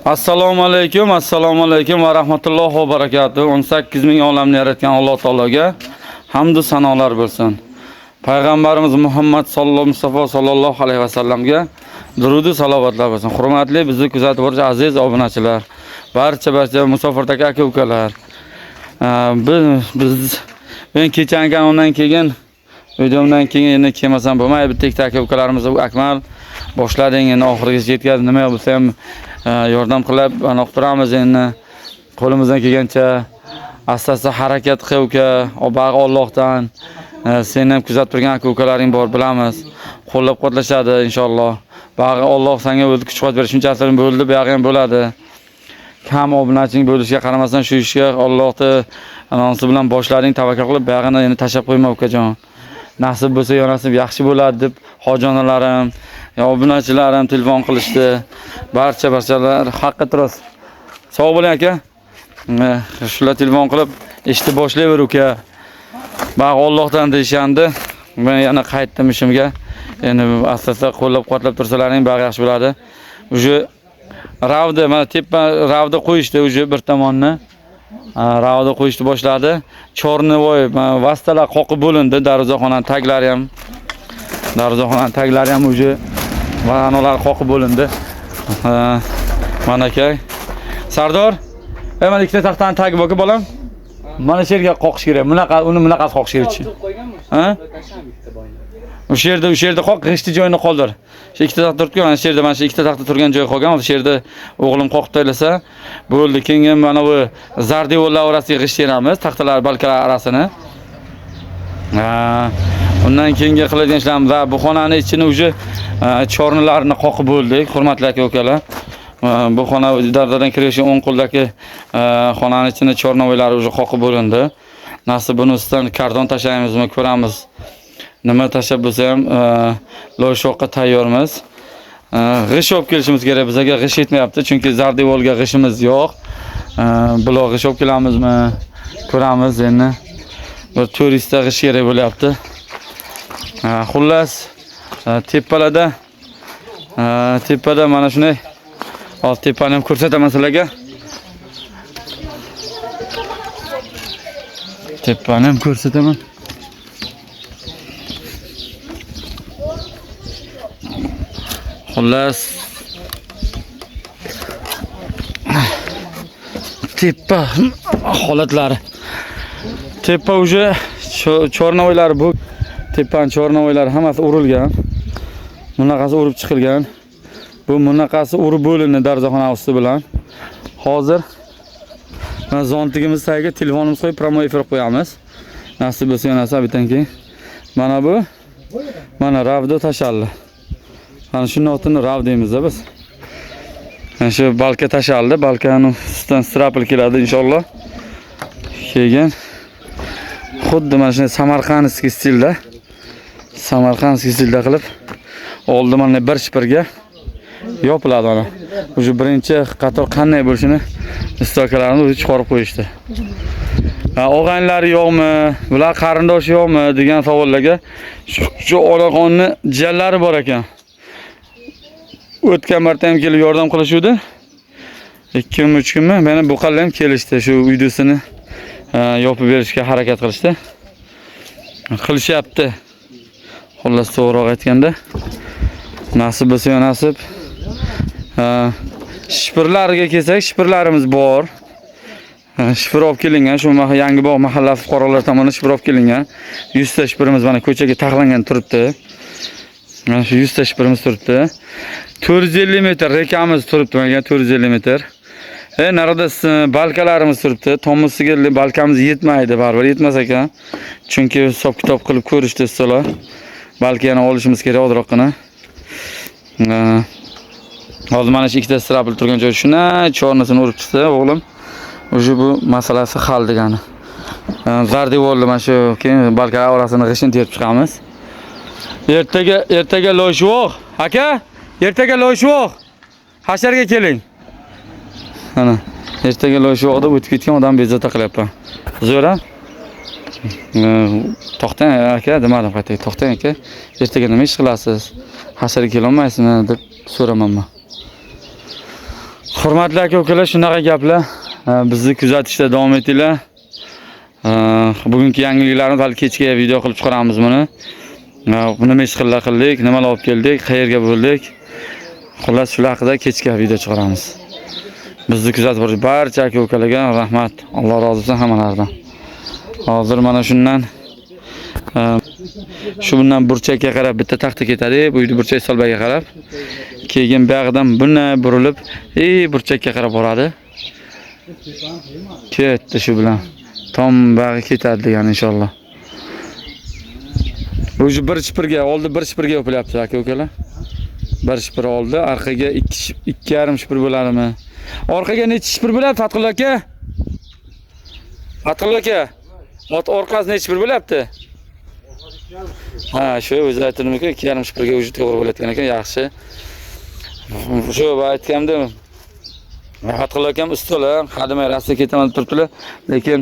Assalomu alaykum, assalomu alaykum va rahmatullohi va barakatuh. 18 ming olamni yaratgan Alloh taologa hamd va sanolar bo'lsin. Payg'ambarimiz Muhammad sallallohu Mustafa sallallohu alayhi vasallamga durud va salovatlar bo'lsin. Hurmatli bizni kuzatib boruvchi aziz obunachilar, barcha musofirdagi aka-ukalar. Biz men kechangi undan keyin videomdan keyin endi kelmasam bo'lmaydi. Bitta ikkita aka-ukalarimiz Akmal boshlading, endi oxirigacha yetkaz, nima bo'lsa ham yordam qilib aniq turamiz endi. Qo'limizdan kelgancha asta-asta harakat qil uka, bag'i Allohdan. Seni ham kuzatib turgan aka-ukalaring bor, bilamiz. Qo'llab-quvvatlashadi inshaalloh. Bag'i Alloh senga o'zi kuch-quvvat bersin. Shunchasi bo'ldi, buyog'i ham bo'ladi. Kam obunaching bo'lishiga qaramasdan shu ishga Allohni anonsi bilan boshlading, tavakkal qilib, buyog'ini endi tashlab qo'yma ukajon. Nasib bo'lsa yo nasib yaxshi bo'ladi deb hojonalarim, obunachilarim telefon qilishdi. Barchalar haqqa turasiz. Sog' bo'ling aka. Shular telefon qilib, ishni boshlayver uka. Bag' Allohdan deyishandi. Men yana qaytdim ishimga. Endi asta-asta qo'llab-quvvatlab tursalaring bag' yaxshi bo'ladi. Уже ravda mana tepa ravda qo'yishdi уже bir tomonni. Ravda qo'yishni boshladi. Chornivoy vastalar qoqib bo'lindi, darvozaxonaning taglari ham. Darvozaxonaning taglari ham уже vanolar qoqib bo'lindi. Mana aka. Sardor, mana ikkita taxtani tagi bor-ku bolam. Mana shu yerga qoqish kerak. Bunaqa, uni bunaqasi qoqish kerak. Ha? O'sha yerda qoq, g'ishti joyini qoldir. Shu ikkita taxta turibdi, mana shu yerda mana shu ikkita taxta turgan joy qolgan. O'sha yerda o'g'lim qoqib tashlasa bo'ldi. Keyin mana bu zardevorlar orasiga g'isht teramiz, taxtalar, balkalar orasini. Ha, undan keyingi qiladigan ishlarimiz va bu xonani ichini уже chornilarini qoqib bo'ldik, hurmatli aka-ukalar. Bu xona dardadan kirishi o'ng qo'ldagi xonani ichini chornovoylari уже qoqib bo'lindi. Nasib buni ustidan karton tashlaymizmi, ko'ramiz. Nima tashlab bo'lsa ham loyshoqqa tayyormiz. G'isht olib kelishimiz kerak, bizga g'isht yetmayapti, chunki zardevorga g'ishimiz yo'q. Buloq g'isht olib kelamizmi, ko'ramiz endi. Bir turistda g'isht kerak bo'lyapti. Xullas, tepalarda tepada mana shunday. Hozir tepani ham ko'rsataman sizlarga. Tepani ham ko'rsataman. Xullas, tepa holatlari. Tepa уже chornovoylari, bu tepani chornovoylari hammasi urilgan. Bunaqasi urib chiqilgan. Bu bunaqasi urib bo'lindi darvozaxona usti bilan. Hozir mana zontigimiz tagiga telefonimizni qo'yib prямой efir qo'yamiz. Nasib bo'lsa yana bitan keyin. Mana bu mana ravda tashaldi. Mana shuni otini rav deymiz biz. Mana shu balka tashaldi. Balkani ustidan strapl keladi inshaalloh. Keyin xuddi mana shunday samarqandskiy stilda. Samarqandskiy stilda qilib oldi mana bir shipirga yopiladi mana. Уже birinchi qator qanday bo'lishini istokalarni o'zi chiqarib qo'yishdi. Og'aynilari yo'qmi, bular qarindoshi yo'qmi degan savollarga shu onaxonni jiyanlari bor ekan. O'tgan marta ham kelib yordam qilishuvdi. 2 kunmi, 3 kunmi, mana bu qallar ham kelishdi, shu uydusini yopib berishga harakat qilishdi. Qilishyapti. Xullas to'g'riroq aytganda, nasib bo'lsa yo nasib. Shipirlarga kelsak, shipirlarimiz bor. Shipir olib kelingan, shu Yangibog' mahallasi fuqarolari tomonidan shipir olib kelingan. 100 ta shipirimiz mana ko'chaga taxlangan turibdi. Mana shu 100 ta shipirimiz turibdi. 450 metr rekamiz turibdi, mana 450 metr. Narada balkalarimiz turibdi. Tomisiga balkamiz yetmaydi, baribir yetmas ekan. Chunki hisob kitob qilib ko'rishdi ustalar. Balki yana olishimiz kerak ozroqgina. Hozir mana shu ikkita strapl turgan joy shuna chornisini urib chiqsa o'g'lim. Уже bu masalasi hal degani. Zardevorli mana shu keyin balkalar orasini g'ishtini terib chiqamiz. Ertaga loyshvoq. Aka, ertaga loyshvoq. Hasharga keling. Mana ertaga loyshvoqda o'tib ketgan odam bezovta qilyapman. Zo'r a? To'xtang aka, demadim qaytaga. To'xtang aka, ertaga nima ish qilasiz? Hasharga kelolmaysizmi deb so'raman men. Hurmatli aka-ukalar, shunaqa gaplar. Bizni kuzatishda davom etinglar. Bugungi yangiliklarimiz hali kechga video qilib chiqaramiz buni. Nima ish qildik, nimalar olib keldik, qayerga bo'ldik. Xullas, shular haqida kechga video chiqaramiz. Bizni kuzatib borgan barcha aka-ukalarga rahmat. Alloh rozi bo'lsin hammalaridan. Hozir mana shundan shu bundan burchakka qarab bitta taxta ketadi, bu uyni burchak solbaga qarab. Keyin buyog'idan buni burilib, burchakka qarab boradi. Ketdi shu bilan. Tom buyog'i ketadi degan inshaalloh. O'zi bir shipirga, oldi bir shipirga yopilyapti aka-ukalar. Bir shipir oldi, orqaga 2,5 shipir bo'ladimi? Orqaga necha shipir bo'ladi Fathulla aka? Fathulla aka, ot orqasi necha shipir bo'lyapti? Ha, shu o'zi aytdimku, 2,5 shipirga o'zi to'g'ri bo'layotgan ekan, yaxshi. Shu aytgandim. Fathulla akam ustalar, hademay rosa ketaman deb turibdilar, lekin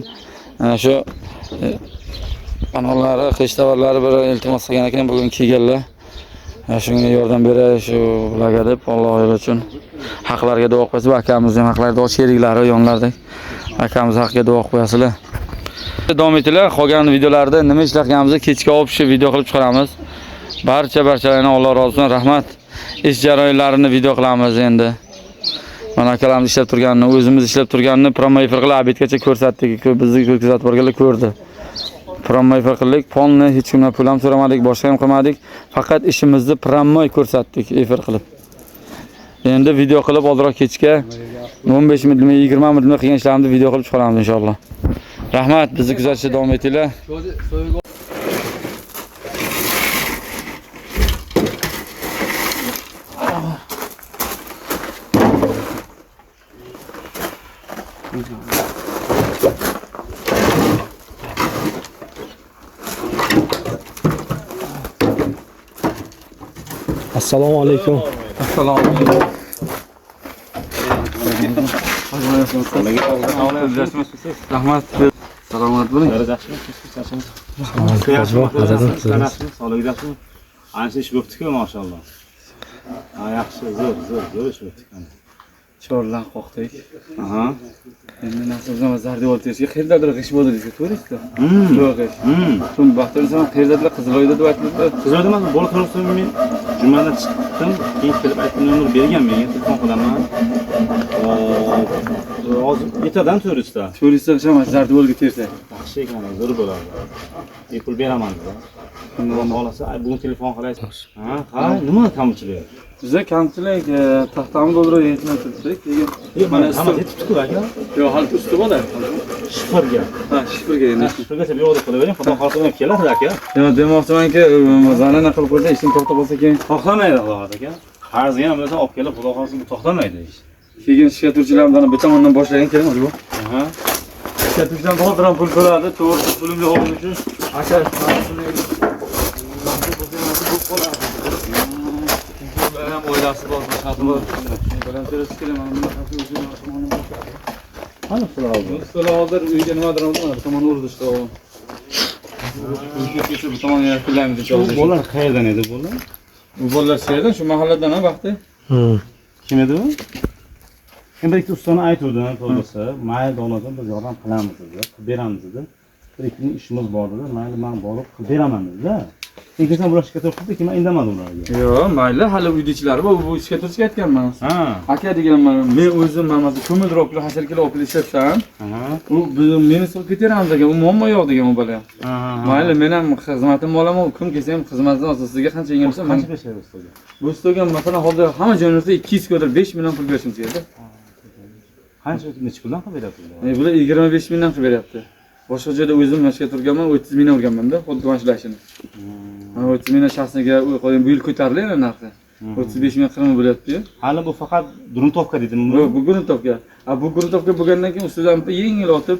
shu analari, xeshtavarlari bir iltimos qilgan ekan, bugun kelganlar. Shunga yordam beray shu ularga deb Alloh yo'li uchun haqlarga duo qo'yasiz. Bu akamizni ham haqlariga duo, sheriklari yonlarda. Akamiz haqiga duo qo'yasizlar. Davom etinglar, qolgan videolarda nima ishlar qilganimizni kechga olib shu video qilib chiqaramiz. Barchalarni Alloh rozi bo'lsin, rahmat. Ish jarayonlarini video qilamiz endi. Mana akalarimiz ishlab turganini, o'zimiz ishlab turganini прямой efir qilib обед gacha ko'rsatdik. Bizni kuzatib borganlar ko'rdi. Прямой efir qildik, polni hech kimdan pul ham so'ramadik, boshqa ham qilmadik. Faqat ishimizni прямой ko'rsatdik efir qilib. Endi video qilib ozroq kechga 15 minutmi, 20 minutmi qilgan ishlarimizni video qilib chiqaramiz inshaalloh. Rahmat, bizni kuzatishda davom etinglar. Assalomu alaykum. Assalomu alaykum. Rahmat. Salomat bo'ling. Sog'lik yaxshimi? Ancha ish bo'pti-ku, mashalloh. Ha, yaxshi, zo'r, zo'r, zo'r ish bo'pti. Chorlan qoqdik. Aha. Endi nasibdan zardiol terishga qayerdadir g'ish bo'ldi desa, to'g'risizmi? Yo'q, g'ish. So'ng baxtirsam qayerdadir Qiziloyda deb aytdilar. Qiziloyda emas, bola to'g'risida men jumadan chiqdim, keyin kelib aytdim, nomer bergan menga, telefon qilaman. Hozir ertadan to'g'risida. To'g'risida ham zardiolga tersa. Yaxshi ekan, zo'r bo'ladi. Bepul beraman dedi. Xudo xohlasa, bugun telefon qilaysiz. Ha, ha, nima kamchilik? Bizda kamchilik taxtamiz o'zaro yetmay turibdi. Keyin Mana hamma yetibdi-ku aka. Yo'q, hali usti bo'ladi. Shifrga. Ha, shifrga endi. Shifrgacha bu yoqda qilavering, xudo xohlasa ham keladi aka. Yo, demoqchimanki, zararni qilib qo'ysa, ishing to'xtab qolsa keyin To'xtamaydi xudo xohlasa aka. Qarzni ham bo'lsa olib kelib, xudo xohlasa bu to'xtamaydi ish. Keyin shikatuvchilarimizni bir tomondan boshlagan kerak bu. Aha. Shikatuvchilar hozir ham pul so'radi, to'g'risi pulim yo'q uchun. Aka, ular ham oilasi bor, boshqasi bor. Bilan terisi kerak, mana bunaqasi o'zini tomonidan boshladi. Qani sizlar hozir? Sizlar hozir uyga nimadir oldi, mana bu tomonni urdi işte o. Uyga ketib bu tomonga yakunlaymiz Bu inshaalloh. bolalar qayerdan edi bu bolalar? Bu bolalar shu yerdan, shu mahalladan ha vaqti. Kim edi u? Endi bir ikkita ustani aytuvdim, to'g'risi, mayli davlatdan biz yordam qilamiz dedi, qilib beramiz dedi. Bir ikki kun ishimiz bor dedi, mayli men borib qilib beraman dedi. Keyin bular shikoyat qildi, keyin men indamadim ularga. Yo'q, mayli, hali uyda ichlari bor, bu shikatuvchiga aytganman. Ha. Aka deganman, men o'zim mana shu ko'mirdir olib kelib, hashar kelib olib kelib ishlatsam, Aha. u biz meni solib ketaveramiz degan, u muammo yo'q degan u bola. Aha. Mayli, men ham xizmatimni olaman, kim kelsa ham xizmatini olsa, sizga qancha yengil bo'lsa, men Qancha berishadi ustaga? bu ustaga masalan hozir hamma joyni ursa 200 kvadrat 5 million pul berishimiz kerak. Qancha necha puldan qilib beryapti bular? Bular 25 mingdan qilib beryapti. Boshqa joyda o'zim mashga turganman, 30 mingdan urganman-da, xuddi mana shular ishini. Mana 30 mingdan shaxsiga bu yil ko'tarildi narxi. 35 ming 40 ming bo'lyapti-yu. Hali bu faqat gruntovka dedimi Bu bu? bu gruntovka. A bu gruntovka bo'lgandan keyin ustidan yengil otib,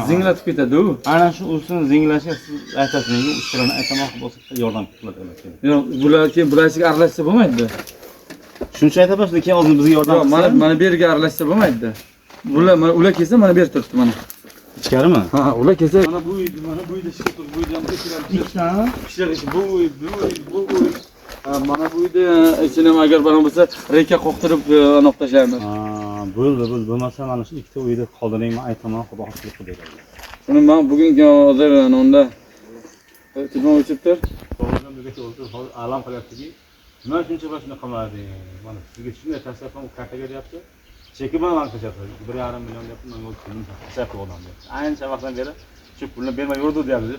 zinglatib ketadi u. Ana shu ustini zinglashiga siz aytasiz menga, ustalarni aytaman, bo'lsa yordam qiladi. Yo'q, bular keyin bular ichiga aralashsa bo'lmaydi. Shuncha aytasiz, keyin o'zini bizga yordam Yo'q, qilsa. mana bu yerga aralashsa bo'lmaydi. Bular mana ular kelsa mana bu yer turibdi mana. Ichkarimi? Ha, ular kelsa mana bu uy, mana bu uyda ishga turib, bu uyda ham Ikkita. Ishlar ishi bu uy, bu uy, bu uy. Mana bu uyda ichini ham agar bana bo'lsa reka qoqtirib anaqa tashlaymiz. Ha, bo'ldi, bo'ldi. Bo'lmasa mana shu ikkita uyni qoldiring, men aytaman, xudo xohlasa qilib beradi. Uni men bugun hozir unda telefon o'chib tur. To'g'ridan bizga o'zi hozir alam qilyaptiki, nima shuncha boshini qilmading? Mana sizga shunday tashlabman, u kartaga deyapti. Cheki bilan mana tashlabdi. 1,5 million deyapti, men o'z pulimni tashlab qo'ydim deyapti. Ancha vaqtdan beri shu pulni bermay yurdi deyapti.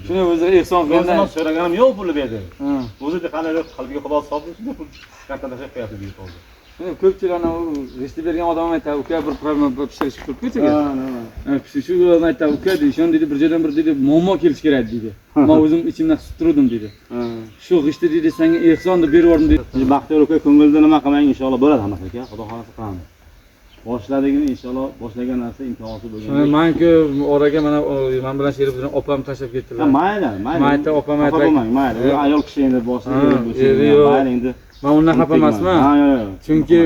Shuni o'zi ehson qilgandan O'zim so'raganim yo'q pulni berdi. Ha. O'zi qanday qalbiga xudo soldi, shunday pul kartaga tashlab qo'yapti deydi hozir. Shuni ko'pchilik ana u g'ishtni bergan odam aytadi, uka bir problema bir pishirish turibdi-ku. Ha, Shu odam aytadi, uka deydi, shuni deydi, bir joydan bir deydi, muammo kelishi kerak deydi. Men o'zim ichimdan his turdim deydi. Shu g'ishtni deydi, senga ehson deb berib yubordim deydi. Baxtiyor uka ko'ngilda nima qilmang, inshaalloh bo'ladi hammasi aka. Xudo xohlasa qilamiz. Boshladikmi inshaalloh boshlagan narsa imkonsi bo'lgan. Shuni manku oraga mana men bilan sherib turgan opam tashlab ketdilar. Ha, mayli, mayli. Mayli, opam Xafa aytdi. bo'lmang, mayli. U ayol kishi endi boshida Ha, kerak bo'lsa, eri yo'q. mayli endi. Men undan xafa emasman. Ha, yo'q, yo'q. Chunki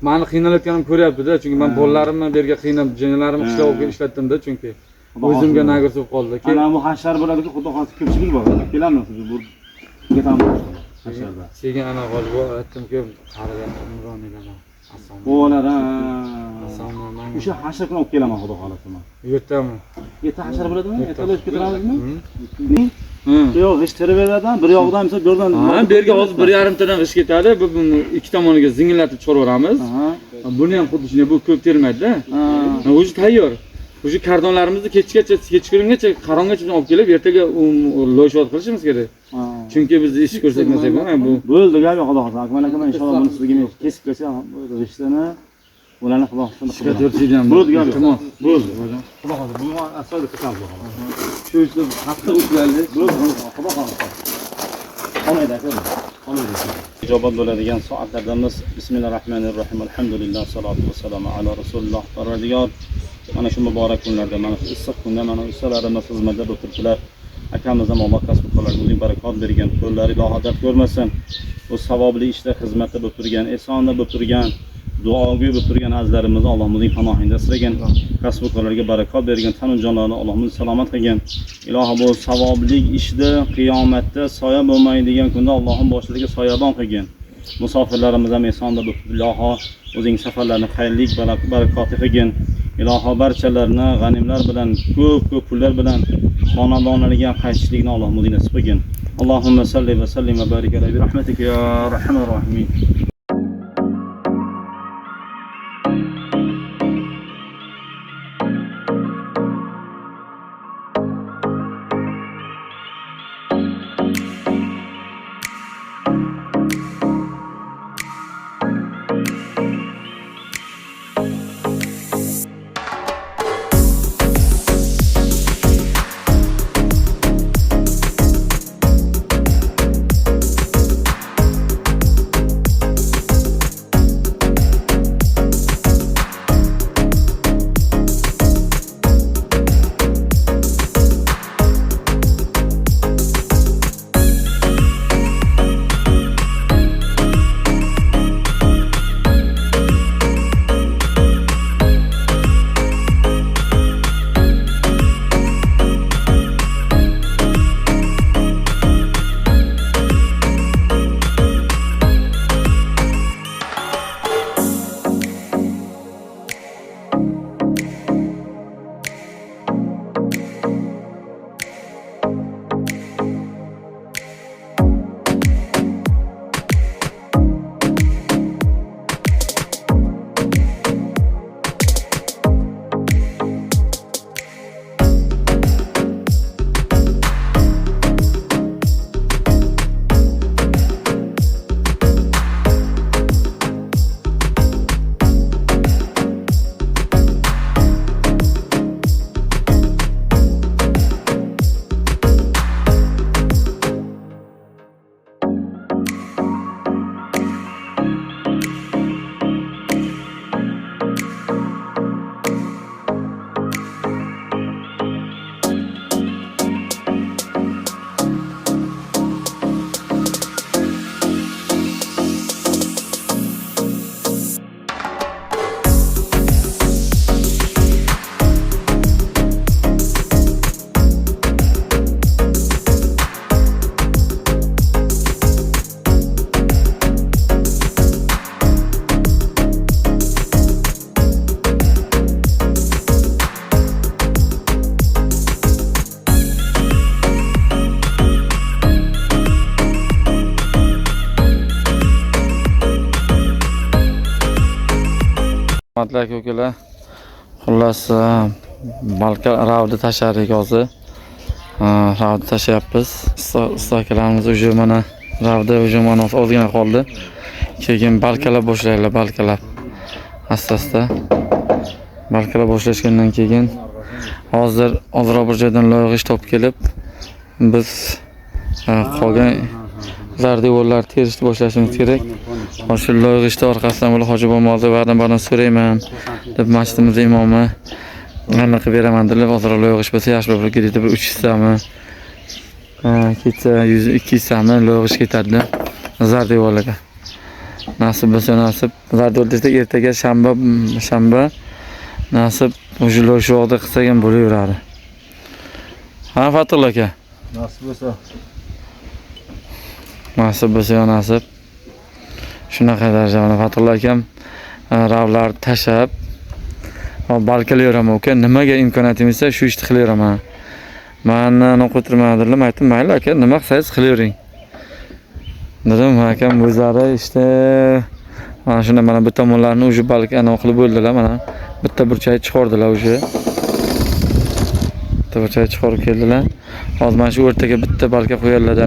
meni qiynalayotganimni ko'ryapti-da, chunki men Ha. bolalarimni bu yerga qiynab, jinnlarimni Ha. qishloqqa olib kelib ishlatdim-da, chunki Xudo o'zimga xohlasa. nagir bo'lib qoldi. Keyin Ana bu hashar bo'ladi-ku, xudo xohlasa ko'pchilik bor. Kelamiz bu ketamiz hasharda. Keyin ana hozir bu aytdimki, qarigan umroniylar. Ason. Bo'lar, ha. Ason man. O'sha hashar bilan olib kelaman xudo xohlasa man. Yertami? Erta hashar bo'ladimi? Erta. Ertalab ketaramizmi? Hı. Yo'q, g'isht terib beradi, bir yog'idan misol bu yerdan. Ha, bu yerga hozir 1,5 tadan g'isht ketadi. Bu buni ikki tomoniga zingillatib chiqaraveramiz. Aha. Buni ham xuddi shunday, bu ko'p termaydi-da. Ha. O'zi tayyor. O'sha kardonlarimizni kechgacha, kechqurungacha, qarong'acha olib kelib, ertaga loyshot qilishimiz kerak. Ha. Chunki biz ish ko'rsatmasak bo'lmaydi bu. Bo'ldi, gap yo'q, xudo xohlasa. Akmal aka, men inshaalloh buni sizga men kesib bersam, g'ishtini ularni xudo xohlasa Ishga to'rtiydi ham. Bo'ldi, gap yo'q. Iltimos. Bo'ldi. Xudo xohlasa, bugun astoydil qilamiz xudo xohlasa. Shu ishni qattiq ushlaylik. Bo'ldi, xudo xohlasa. Qolmaydi aka. Qolmaydi. Ijobat bo'ladigan soatlardamiz. Bismillahirrohmanirrohim. Alhamdulillah, salatu vassalamu ala rasulilloh. Parvardigor, mana shu muborak kunlarda, mana shu issiq kunda, mana ustalarimiz xizmatda bo'lib turibdilar. Akamiz ham Alloh kasb korlarga o'zing barakot bergan, qo'llari iloho dard ko'rmasin. Bu savobli ishda xizmatda bo'lib turgan, ehsonda bo'lib turgan, duogo'y bo'lib turgan azizlarimizni Alloh o'zing panohingda asragan, kasb korlarga barakot bergan, tanu jonlarini Alloh o'zi salomat qilgan. Iloho bu savobli ishda qiyomatda soya bo'lmaydigan kunda Allohim boshlariga soyabon qilgin. Musofirlarimiz ham ehsonda bo'lib, iloho o'zing safarlarini xayrli, barakotli qilgin. Iloho barchalarini g'animlar bilan, ko'p-ko'p pullar bilan xonadonlariga qaytishlikni Alloh o'zi nasib qilgin. Allohumma salli va sallim va barik alayhi bi rahmatika ya arhamar rohimin. Hurmatli aka-ukalar, xullas, balka ravni tashladik hozir. Ravni tashlayapmiz. Usta akalarimiz уже mana ravda уже mana ozgina qoldi. Keyin balkalab boshlaydilar, balkalab. Asta-asta balkalab boshlashgandan keyin hozir ozroq bir joydan loy g'isht topib kelib biz qolgan zar devorlar terishni boshlashimiz kerak. Hozir shu loy g'ishtni orqasidan bo'lib Hoji bobo ba'dan so'rayman deb masjidimiz imomi anaqa qilib beraman dedilar. Ozroq loy g'isht bo'lsa yaxshi bo'lib ketadi, bir 3 hissami ketsa 100 2 hissami loy g'isht ketadi zar devorlarga. Nasib bo'lsa nasib. Zar devor desak ertaga shanba nasib o'sha loy shu vaqtda qilsak ham bo'laveradi. Ha, Fatulla aka. Nasib bo'lsa. Nasib bo'lsa yo nasib. Shunaqa daraja mana Fatulla akam ravlar tashlab balkalayveraman uka. Nimaga imkoniyatim bo'lsa shu ishni qilaveraman. Mani anaqa o'tirmadilar, aytdim, mayli aka, nima qilsangiz qilavering. Dedim, akam o'zlari ishda mana shunda mana bu tomonlarni уже balka anaqa qilib bo'ldilar, mana bitta burchak chiqardilar уже. Bitta burchak chiqarib keldilar. Hozir mana shu o'rtaga bitta balka qo'yadilar-da.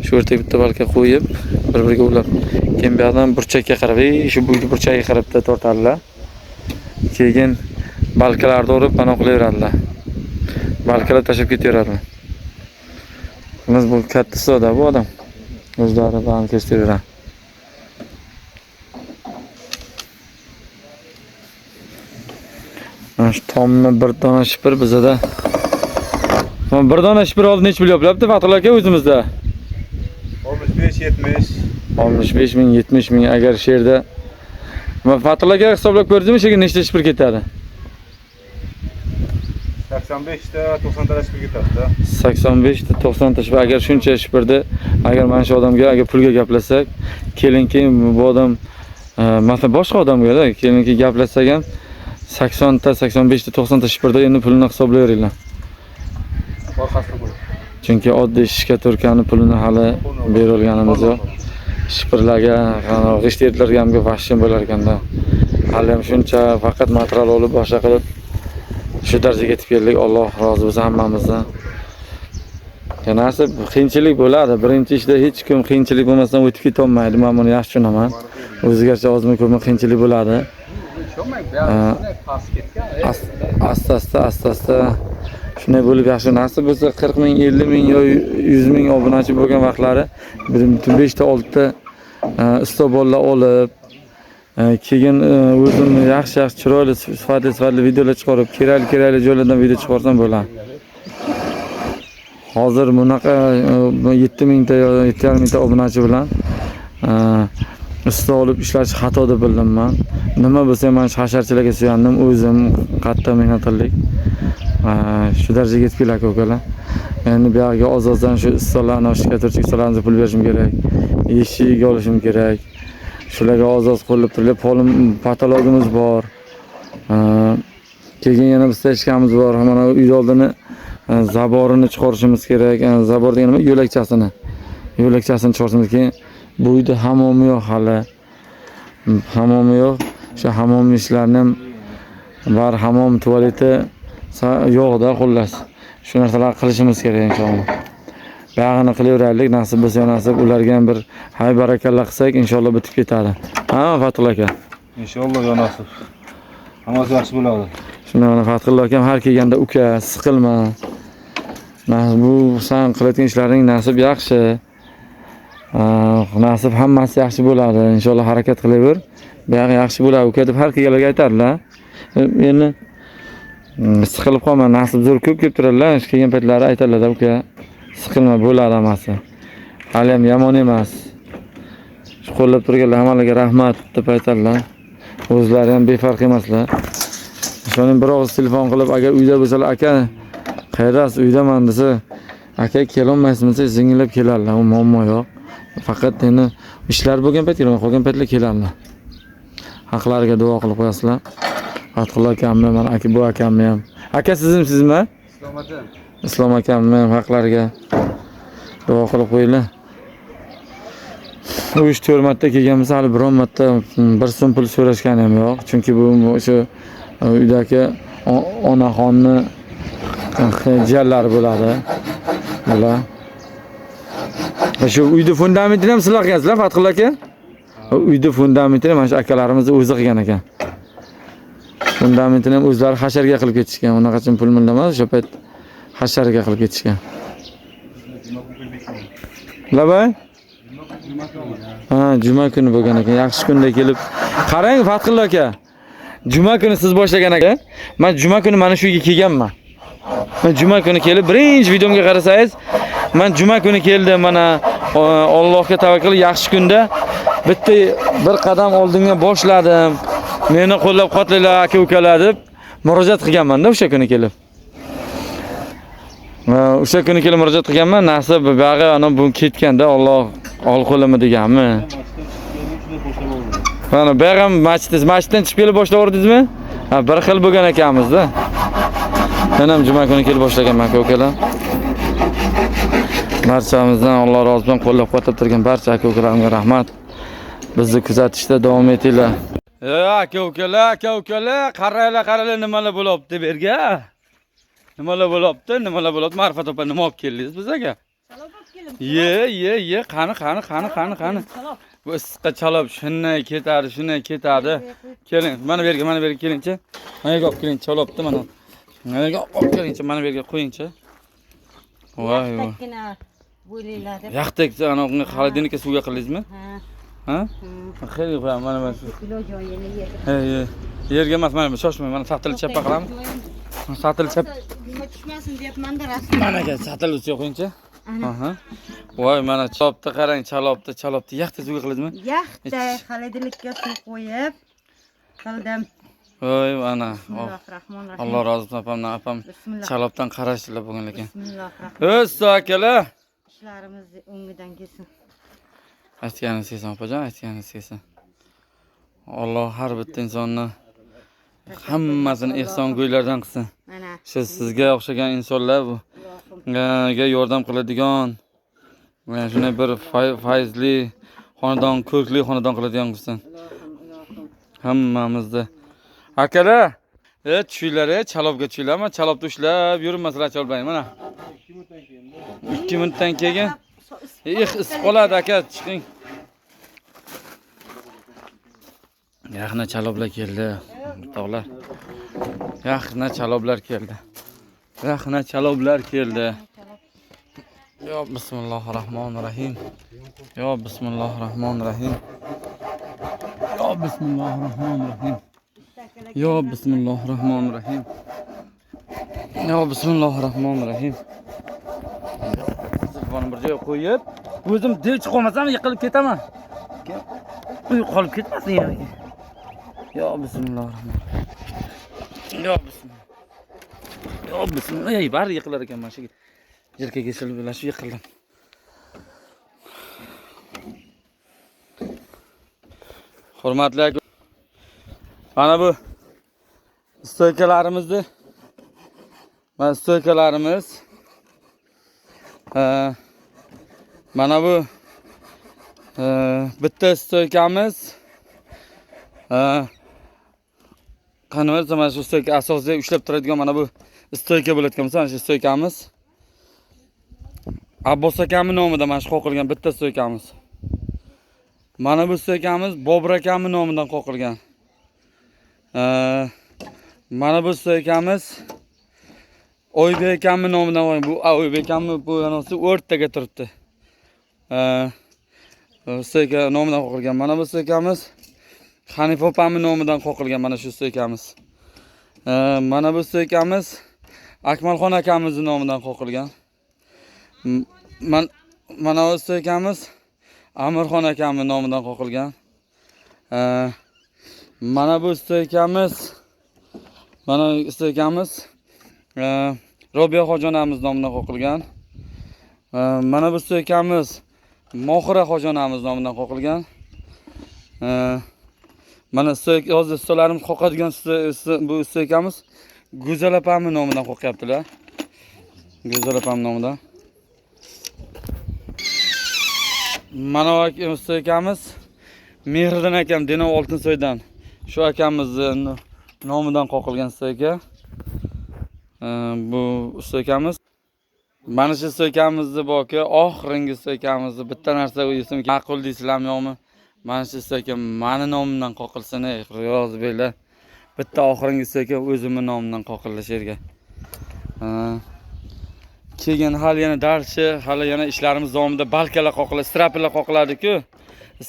Shu o'rtaga bitta balka qo'yib, bir-biriga ulab, keyin bu yoqdan burchakka qarab, shu burchakka qarab bitta tortadilar. Keyin balkalarni urib panoh qilaveradilar. Balkalar tashlab ketaveradilar. Biz bu katta ustoda bu odam. O'zlari bilan kestiraveradi. Mana shu tomni bir dona shipir bizada. Mana bir dona shipir oldi necha pul yopilyapti Fatulla aka o'zimizda? 65 70. 65 ming, 70 ming agar shu yerda. Fatulla aka hisoblab ko'rdingmi, shu yerga nechta shipir ketadi? 85 ta 90 ta shipir ketadi. 85 ta 90 ta shipir. Agar shuncha shipirni agar mana shu odamga agar pulga gaplashsak, kelinki bu odam masalan boshqa odamga-da, kelinki gaplashsak ham 80 ta 85 ta 90 ta shipirda endi pulini hisoblayveringlar. Orqasini qo'y. Chunki oddiy shishka turkani pulini hali berolganimiz yo'q. Shipirlarga, g'isht yerlarga ham vahshiy bo'lar ekanda. Hali ham shuncha faqat material olib boshqa qilib shu darajaga yetib keldik. Alloh rozi bo'lsin hammamizdan. Ya nasib qiyinchilik bo'ladi. Birinchi ishda hech kim qiyinchilik bo'lmasdan o'tib keta olmaydi. Men buni yaxshi tushunaman. O'zigacha ozmi ko'pmi qiyinchilik bo'ladi. Asta-asta shunday bo'lib yaxshi nasib bo'lsa 40 ming, 50 ming yo 100 ming obunachi bo'lgan vaqtlari bir 5 ta 6 ta usta bolalar olib, keyin o'zim yaxshi-yaxshi chiroyli sifatli videolar chiqarib, kerakli joylardan video chiqarsam bo'ladi. Hozir bunaqa 7 mingta yo 7,5 mingta obunachi bilan usta olib ishlash xato deb bildim men. Nima bo'lsa ham men hasharchilarga suyandim, o'zim qattiq mehnat qildik. Shu darajaga yetib keldik ukalar. Endi bu yoqqa oz-ozdan shu ustalarni, shikaturchi ustalarni pul berishim kerak. Eshik olishim kerak. Shularga oz-oz qo'llab turib, polim patologimiz bor. Keyin yana bitta ishkamiz bor. Mana uy oldini zaborini chiqarishimiz kerak. Zabor degani nima? Yo'lakchasini. Yo'lakchasini chiqarishimiz keyin bu uyda hamomi yo'q hali. Hamomi yo'q. Shu hamom ishlarini ham bor, hamom tualeti yo'q-da, xullas. Shu narsalarni qilishimiz kerak inshaalloh. Bag'ini qilaveraylik, nasib bo'lsa nasib, ularga ham bir hay barakalla qilsak inshaalloh bitib ketadi. Ha, Fatulla aka. Inshaalloh yo nasib. Hammasi yaxshi bo'ladi. Shunda mana Fatulla akam har kelganda uka, siqilma. Bu sen qilayotgan ishlaring nasib yaxshi. Nasib hammasi yaxshi bo'ladi. Inshaalloh harakat qilaver. Buyog'i yaxshi bo'ladi uka deb har kelganlarga aytadilar. Endi siqilib qolma, nasib zo'r ko'p kelib turadilar. Ish kelgan paytlari aytadilar uka, siqilma bo'ladi hammasi. Hali ham yomon emas. Shu qo'llab turganlar hammalarga rahmat deb aytadilar. O'zlari ham befarq emaslar. Shuning bir og'iz telefon qilib, agar uyda bo'lsalar, aka qayerdasiz, uydaman desa, aka kelolmaysizmi desa, zingillab keladilar, u muammo yo'q. Faqat endi ishlar bo'lgan payt kelolmay, qolgan paytlar keladilar. Haqlariga duo qilib qo'yasizlar. Fathulla akamni, mana aka bu akamni ham. Aka sizmi? Islom aka. Islom akamni ham haqlariga duo qilib qo'yinglar. 3-4 marta kelganmiz, hali biron marta bir so'm pul so'rashgani ham yo'q. Chunki bu o'sha uydagi onaxonni jiyanlari bo'ladi. Bular. Shu uyni fundamentini ham sizlar qilgansizlar, Fathulla aka? Uyni fundamentini mana shu akalarimiz o'zi qilgan ekan. Fundamentini ham o'zlari hasharga qilib ketishgan. Unaqachun pul emas, o'sha payt hasharga qilib ketishgan. Labay? Ha, juma kuni bo'lgan ekan. Yaxshi kunda kelib. Qarang Fathulla aka. Juma kuni siz boshlagan aka. Men juma kuni mana shu uyga kelganman. Men juma kuni kelib birinchi videomga qarasangiz, men juma kuni keldim mana Allohga tavakkul yaxshi kunda bitta bir qadam oldinga boshladim. Meni qo'llab-quvvatlanglar aka ukalar deb murojaat qilganman-da o'sha kuni kelib. O'sha kuni kelib murojaat qilganman, nasib buyog'i ana bu ketganda Alloh ol qo'limi deganmi? Mana bu ham masjiddan chiqib kelib boshlayverdingizmi? Ha, bir xil bo'lgan ekanmiz-da. Men ham juma kuni kelib boshlaganman aka ukalar. Barchamizdan Alloh rozi bo'lsin, qo'llab-quvvatlab turgan barcha aka ukalarimga rahmat. Bizni kuzatishda davom etinglar. Aka ukalar, aka ukalar, qaranglar, qaranglar nimalar bo'lyapti bu yerga. Nimalar bo'lyapti, nimalar bo'lyapti? Ma'rifat opa nima olib keldingiz bizga? Chalob olib keldim. Ye, ye, ye, qani, qani, qani, qani, qani. Chalob. Bu issiqqa chalab shunday ketadi, shunday ketadi. Keling, mana bu yerga, mana bu yerga kelingchi. Mana yerga olib keling, chalobdi mana. Mana yerga olib kelingchi, mana bu yerga qo'yingchi. Voy voy. Yaxtakkina bo'ylanglar deb. Yaxtak ana unga xolodilnikka suvga qildingizmi? Ha. Ha? Xeyli qo'yaman mana mana shu. Kilo joyini yerga. He, he. Yerga emas, mana shoshmang, mana satil chappa qilamiz. Satil chap. Nima tushmasin deyapman-da rost. Mana aka, satil ustiga qo'yingchi. Ana. Aha. Voy, mana chalobdi, qarang, chalobdi, chalobdi. Yaxta suvga qildingizmi? Yaxta xolodilnikka suv qo'yib qildim. Voy, mana. Bismillahirrohmanirrohim. Alloh rozi bo'lsin opamdan, opam Bismillah. chalobdan qarashdilar bugun lekin. Bismillahirrohmanirrohim. O'z akalar. Ishlarimiz o'ngidan kelsin. Aytganingiz kelsin opajon, aytganingiz kelsin. Alloh har bitta insonni hammasini ehsongo'ylardan qilsin. Mana. Shu sizga o'xshagan insonlar bu ga yordam qiladigan, mana shunday bir fayzli xonadon, ko'rkli xonadon qiladigan qilsin. Hammamizni. Akalar, tushinglar, chalobga tushinglar, mana chalobda ushlab yurmaslar chaloblang mana. 2 minutdan keyin isib qoladi aka, chiqing. Yaxna chaloblar keldi, o'rtoqlar. Yaxna chaloblar keldi. Yaxna chaloblar keldi. Yo bismillahirrohmanirrohim. Yo bismillahirrohmanirrohim. Yo bismillahirrohmanirrohim. Yo bismillahirrohmanirrohim. Yo bismillahirrohmanirrohim. Buni bir joyga qo'yib, o'zim delchi qolmasam yiqilib ketaman. Uy qolib ketmasin yana. Yo bismillahirrohmanirrohim. Yo bismillah. Yo bismillah. Ey, bari yiqilar ekan mana shu yelkaga shilib bilan shu yiqildim. Hurmatli mana bu stoykalarimizni, mana stoykalarimiz, mana bu bitta stoykamiz, qani bo'lsa mana shu stoyka asosiy ushlab turadigan mana bu stoyka bo'layotgan bo'lsa, mana shu stoykamiz Abbos akamning nomidan mana shu qoqilgan bitta stoykamiz. Mana bu stoykamiz Bobur akamning nomidan qoqilgan. Mana bu stoykamiz Oybek akamning nomidan qo'ygan. Bu Oybek akamning bu anasi o'rtaga turibdi. Stoyka nomidan qoqilgan. Mana bu stoykamiz Hanifa opamning nomidan qoqilgan mana shu stoykamiz. Mana bu stoykamiz Akmalxon akamizning nomidan qoqilgan. Mana bu stoykamiz Amirxon akamning nomidan qoqilgan. Mana bu stoykamiz, mana stoykamiz Robiya xojonamiz nomidan qoqilgan. Mana bu stoykamiz Mohira xojonamiz nomidan qoqilgan. Mana hozir stollarimiz qoqadigan bu stoykamiz Go'zal opamning nomidan qoqyaptilar. Go'zal opam nomidan. Mana usta akamiz Mehriddin akam Denov Oltinsoydan. Shu akamizni nomidan qoqilgan usta aka. Bu usta akamiz. Mana shu usta akamizni borki, oxirgi usta akamizni bitta narsa esim ma'qul deysizlarmi yo'qmi? Mana shu usta aka mani nomimdan qoqilsin, ey Riyozbeklar. Bitta oxirgi usta aka o'zimni nomimdan qoqildi shu yerga. Keyin hali yana darchi, hali yana ishlarimiz davomida balkalar qoqiladi, straplar qoqiladi-ku.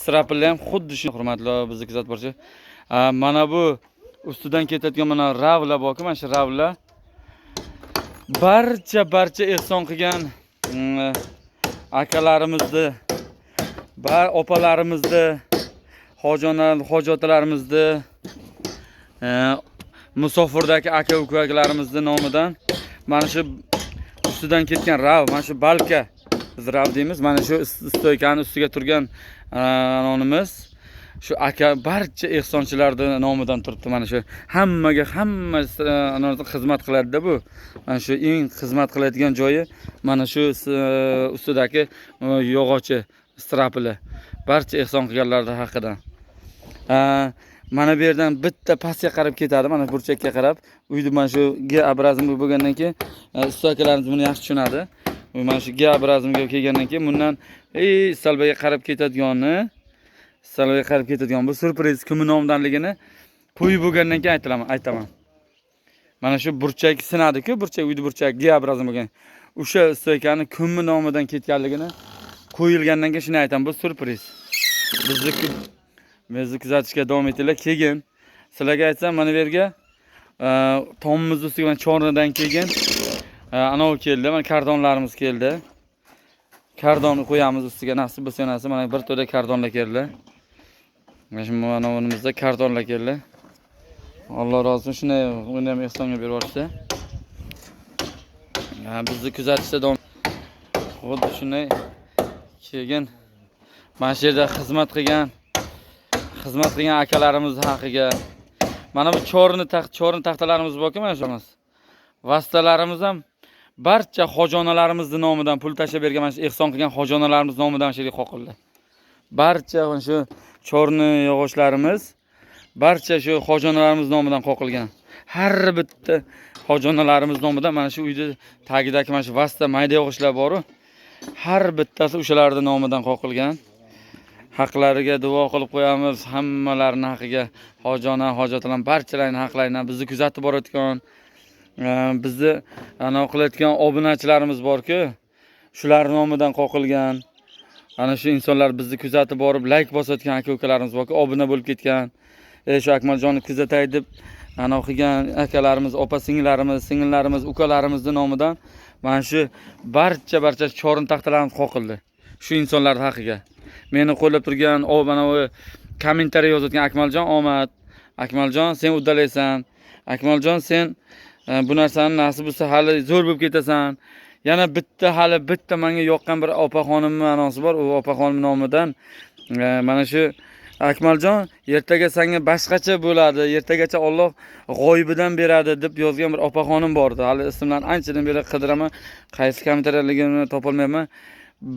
Straplar ham xuddi shu. Hurmatli bizni kuzatib borchi. Mana bu ustidan ketadigan mana ravlar borku, mana shu ravlar barcha ehson qilgan akalarimizni, opalarimizni, hojonar, hojotalarimizni, musofirdagi aka ukalarimizni nomidan mana shu ustidan ketgan rav, mana shu balka, biz rav deymiz, mana shu stoykani ustiga turgan nonimiz shu aka barcha ehsonchilarni nomidan turibdi. Mana shu hammaga hamma xizmat qiladida bu. Mana shu eng xizmat qiladigan joyi mana shu ustidagi yog'ochi strapili. Barcha ehson qilganlarning haqidan. Mana bu yerdan bitta pastga qarab ketadi, mana burchakka qarab. Uyni mana shu G obrazimga bo'lgandan keyin usta akalarimiz buni yaxshi tushunadi. Mana shu G obrazimga kelgandan keyin bundan salbaga qarab ketadigani, salbaga qarab ketadigan bu syurpriz kimni nomidanligini qo'yib bo'lgandan keyin aytaman. Mana shu burchak sinadi-ku, burchak uyni burchak G obrazim bo'lgan. O'sha usta akani kimni nomidan ketganligini qo'yilgandan keyin shuni aytaman, bu syurpriz. Bizni kuzatishga davom etinglar. Keyin sizlarga aytsam, mana bu yerga tomimiz ustiga mana chornidan keyin anavi keldi, mana kardonlarimiz keldi. Kardonni qo'yamiz ustiga, nasib bo'lsa nasib. Mana bir to'da kardonlar keldi. Mana shu manavimizda kardonlar keldi. Alloh rozi bo'lsin, shuni uni ham ehsonga berib yuborishdi. Bizni kuzatishda davom. Xuddi shunday keyin mana shu yerda xizmat qilgan akalarimiz haqiga mana bu chorni taxtalarimiz borku, mana shu vositalarimiz ham barcha xojonalarimizni nomidan pul tashlab bergan, mana shu ehson qilgan xojonalarimiz nomidan shu yerga qoqildi. Barcha mana shu chorni yog'ochlarimiz barcha shu xojonalarimiz nomidan qoqilgan. Har bitta xojonalarimiz nomidan mana shu uyni tagidagi mana shu vosita mayda yog'ochlar bor-u, har bittasi o'shalarning nomidan qoqilgan. Haqlariga duo qilib qo'yamiz, hammalarini haqiga, hojona, hojatlar barchalarini haqlaridan bizni kuzatib borayotgan, bizni ana qilayotgan obunachilarimiz bor-ku, shular nomidan qoqilgan. Ana shu insonlar bizni kuzatib borib like bosayotgan aka-ukalarimiz bor-ku, obuna bo'lib ketgan. Shu Akmaljonni kuzatay deb ana qilgan akalarimiz, opa singillarimiz, singillarimiz, ukalarimizning nomidan mana shu barcha chorin taxtalarimiz qoqildi. Shu insonlar haqiga. Meni qo'llab turgan, mana bu kommentariy yozayotgan Akmaljon omad, Akmaljon sen uddalaysan, Akmaljon sen bu narsani nasib bo'lsa hali zo'r bo'lib ketasan. Yana bitta hali bitta menga yoqqan bir opaxonimning ma'nosi bor. U opaxonim nomidan mana shu Akmaljon ertaga senga boshqacha bo'ladi, ertagacha Alloh g'oyibidan beradi deb yozgan bir opaxonim bor edi. Hali ismlarini anchadan beri qidiraman, qaysi kommentariyaligini topolmayman.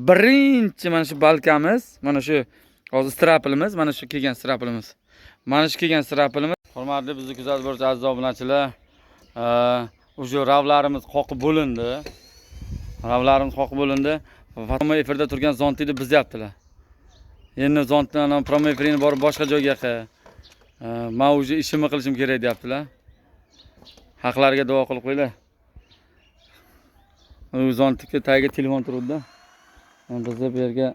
Birinchi mana shu balkamiz, mana shu hozir strapilimiz, mana shu kelgan strapilimiz. Mana shu kelgan strapilimiz. Hurmatli bizni kuzatib boruvchi aziz obunachilar, o'sha ravlarimiz qoqib bo'lindi. Ravlarimiz qoqib bo'lindi. Promoi efirda turgan zontni buzyaptilar. Endi zontni promoi efirini borib boshqa joyga qil. Men o'sha ishimni qilishim kerak deyaptilar. Haqlariga duo qilib qo'yinglar. U zontniki tagiga telefon turibdi. Bizni bu yerga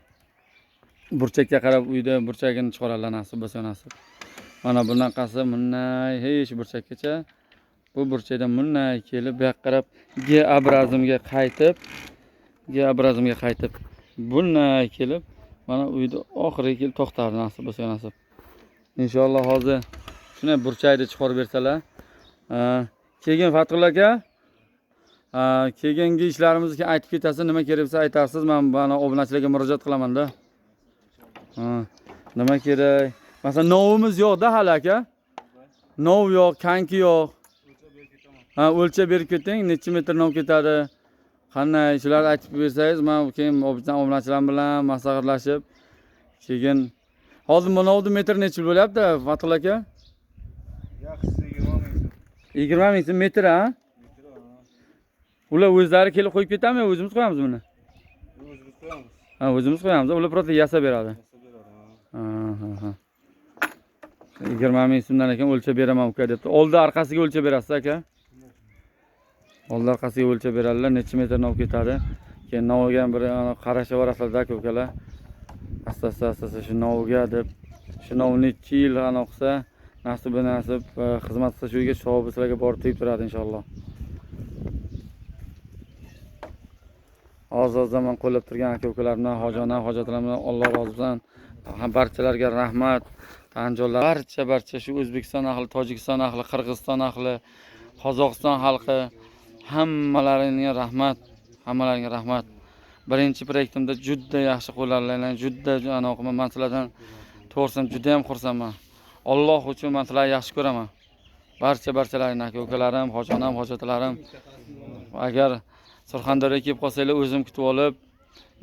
burchakka qarab uyda burchagini chiqaradilar nasib bo'lsa nasib. Mana bunaqasi bunday hech burchakkacha, bu burchakdan bunday kelib bu yoqqa qarab G obrazimga qaytib, G obrazimga qaytib bunday kelib mana uyda oxiriga kelib to'xtardi nasib bo'lsa nasib. Inshaalloh hozir shunday burchakni chiqarib bersalar. Keyin Fathulla aka, keyingi ishlarimizni aytib ketasiz, nima kerak bo'lsa aytasiz. Men mana obunachilarga murojaat qilaman-da. Nima kerak? Masalan, novimiz yo'q-da hali aka. Nov yo'q, kanki yo'q. Ha, o'lchab berib keting, necha metr nov ketadi? Qanday, shularni aytib bersangiz, men keyin obunachilar bilan maslahatlashib, Keyin hozir mana bu metr necha bo'lyapti, Fatulla aka? Yaxshisi 20 ming so'm. 20 ming so'm metr, ha? Ular o'zlari kelib qo'yib ketadimi, o'zimiz qo'yamiz buni? O'zimiz qo'yamiz. Ha, o'zimiz qo'yamiz. Ular просто yasab beradi. Yasab beradi. Ha, ha, ha. 20 ming so'mdan ekan o'lchab beraman uka debdi. Oldi orqasiga o'lchab berasiz aka? Oldi orqasiga o'lchab beradilar, necha metrni olib ketadi. Keyin noviga ham bir qarashib borasizlar aka ukalar. Asta asta asta asta shu noviga deb shu nov necha yil ana qilsa, nasib nasib xizmat qilsa shu uyga savobi sizlarga borib tegib turadi inshaalloh. Hozir zaman qo'llab turgan aka ukalarimdan, hoji onam, hoji otalarimdan Alloh rozi bo'lsin. Barchalarga rahmat. Tanjonlar barcha barcha shu O'zbekiston ahli, Tojikiston ahli, Qirg'iziston ahli, Qozog'iston xalqi hammalaringga rahmat. Hammalaringga rahmat. Birinchi proyektimda juda yaxshi qo'llangan, juda anaqa man sizlardan to'g'risini juda ham xursandman. Alloh uchun man sizlarni yaxshi ko'raman. Barcha barchalaringni aka ukalarim, hoji onam, hoji otalarim. Agar Surxondaryoga kelib qolsanglar, o'zim kutib olib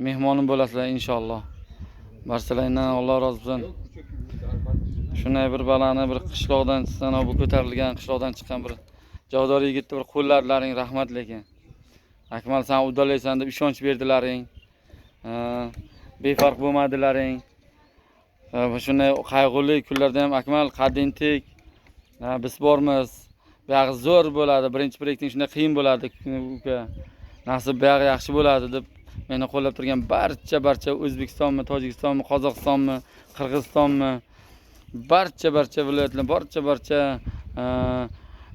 mehmonim bo'lasizlar inshaalloh. Barchalaringdan Alloh rozi bo'lsin. Shunday bir balani bir qishloqdan sana bu ko'tarilgan, qishloqdan chiqqan bir javdor yigitni bir qo'lladilaring, rahmat lekin. Akmal sen uddalaysan deb ishonch berdilaring. Befarq bo'lmadilaring. Shunday qayg'uli kunlarda ham Akmal qadding tik. Biz bormiz. Buyog'i zo'r bo'ladi. Birinchi proyekting shunday qiyin bo'ladi uka. Nasib buyog'i yaxshi bo'ladi deb meni qo'llab turgan barcha barcha O'zbekistonmi, Tojikistonmi, Qozog'istonmi, Qirg'izistonmi, barcha barcha viloyatlar, barcha barcha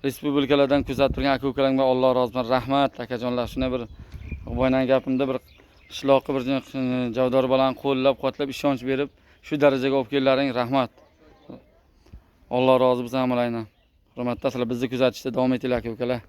respublikalardan kuzatib turgan aka ukalarimga Alloh rozi bo'lsin. Rahmat akajonlar. Shunday bir boynan gapimda bir qishloqqa bir javdor bolani qo'llab-quvvatlab ishonch berib shu darajaga olib keldilaring, rahmat. Alloh rozi bo'lsin hammalaringdan. Hurmatli sizlar bizni kuzatishda davom etinglar aka ukalar.